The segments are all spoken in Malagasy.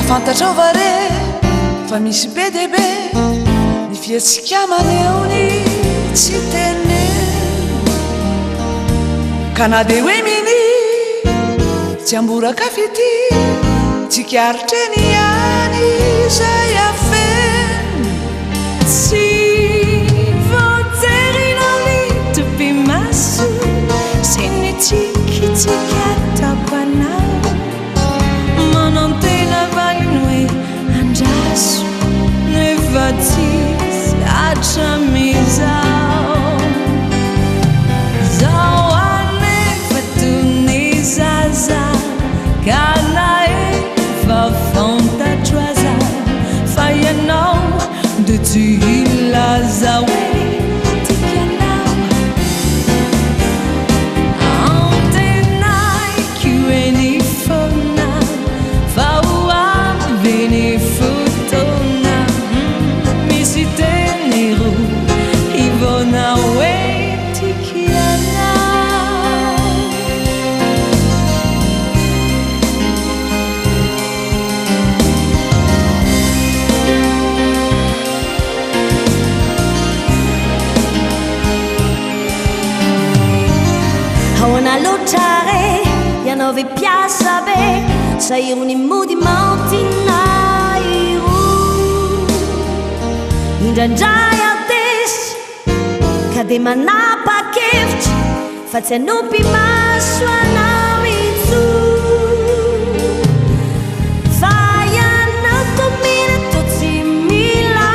fantatrao va re fa misy be dia be ny fihetsika maneho ny tsy tenenina ka na dia hoe minia tsy hamboraka fitia tsikaritra eny ihany izay afenina. Tsy voaterinao ny topimaso sy ny tsikitsiky ataoko anao. Manantena valiny hoe andraso nefa tsisy hatramizao. Zao anefa toy ny zaza ka na efa fantatro aza fa ianao dia tsy hilaza hoe tiako ianao. Antenaiko eny foana fa ho avy ny fotoana misy teny roa hivaona hoe tiako ianao. Ahoana loatra re ianao ve mpiasa be sa irony mody maotina irony? Indraindray aho tezitra ka dia manapa-kevitra fa tsy hanopy maso anao intsony. Fa ianao toa mila toa tsy mila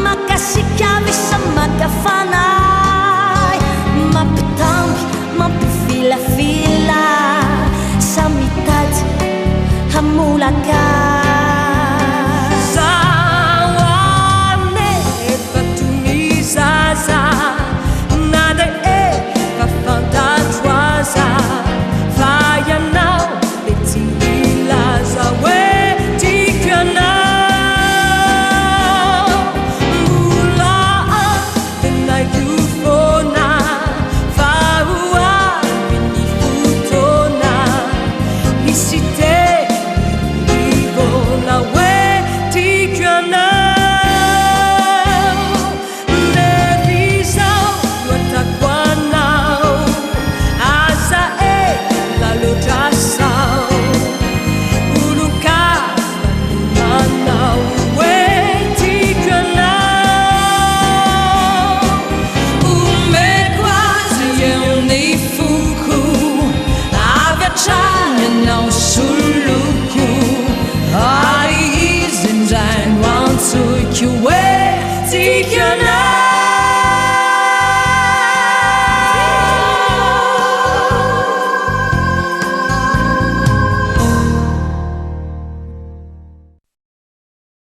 makasika visa maka fanahy mampitamby mampifilafila samy mitady hamolaka. Zaho anefa toy ny zaza na dia efa fantatro aza fa ianao dia tsy hilaza hoe tiako ianao. Mbola antenaiko foana fa ho avy ny fotoana hisy teny hivoana hoe tiako ianao. Nefa izao no ataoko anao, aza ela loatra sao olon-kafa no manao hoe tiako ianao. Omeko azy eo ny foko, avy hatrany ianao soloko, ary izy indray no antsoiko hoe.